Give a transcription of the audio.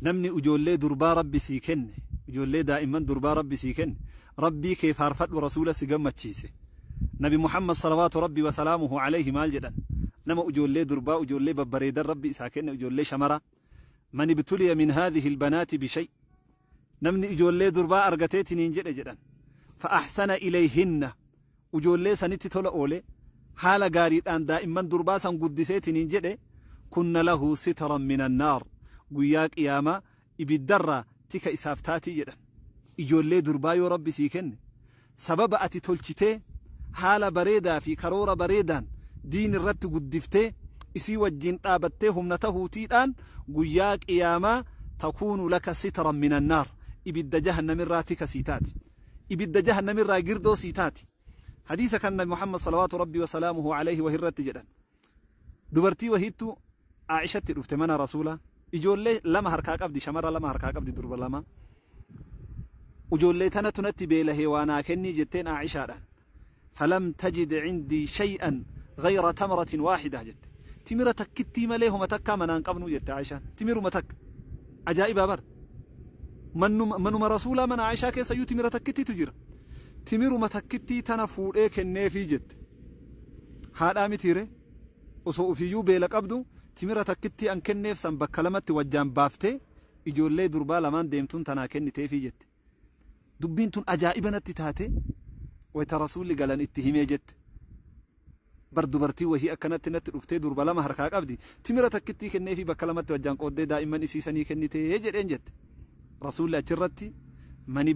Namni ujoollee durbaa Rabbi sii kenne, ijoollee daa'imman durbaa Rabbi sii kenne, Rabbii kee faarfadhu, Rasuula si gammachiise. Nabi Muhammad salawaatu Rabbi wasalaamuhu alayhi maal jedhan? Nama ujoollee durbaa, ujoollee babbareedan Rabbi isaa kenne, ujoollee shamaraa. من ابتلي من هذه البنات بشيء, namni ijoollee durbaa argateetiniin jedhe jedhan, فأحسن إليهن, ujoollee sanitti tola oole, haala gaariidhaan daa'imman durbaa san guddiseetiniin jedhe, كن له سترا من النار, guyyaa qiyaamaa ibiddarraa tika isaaf taatii jedhan. Ijoollee durbaa yoo Rabbi sii kenne, sababa ati tolchitee haala bareedaa fi karoora bareedaan diin irratti guddiftee isii wajjin dhaabattee humna tahuutiidhaan, guyyaa qiyaamaa تكون لك سترا من النار, ibidda jahannamirraa tika sii taati, ibidda jahannamirraa girdoo sii taati. Hadiisa kan Nabi Muhammad salawaatu Rabbi wasalaamuhu alayhi wahirratti jedhan. Dubartii wahiittu Aishatti dhufte mana Rasuulaa. Ijoollee lama harkaa qabdi, shamara lama harkaa qabdi, durba lama. Ijoollee tanatu natti beelahee, waa naa kennii jetteen Aishaadhaan. فلم تجد عندي شيئا غير تمرة واحدة jette. Timira takkittii malee homa takkaa manaan qabnu jette Aishaan. Timiruma takka. Ajaa'ibaa bar. Manuma Rasuulaa, mana Aishaa keessa iyyuu timira takkittiitu jira. Timiruma takkittii tana fuudhee kenneefii jette. Haadhaa mitiire, osoo ofiiyyuu beela qabdu timira takkittii an kenneef san bakka lamatti wajjaan baaftee ijoollee durbaa lamaan deemtuun tanaa kenniteefii jette. Dubbiin tun ajaa'iba natti taate. Wayta Rasuulli galan itti himee jette. Bar dubartii wahii akkanatti natti dhuftee, durba lama harkaa qabdi, timira takkittii kenneefi bakka lamatti wajjaan qooddee daa'imman isiisanii kennitee jedheen jette. Rasuulli achirratti mani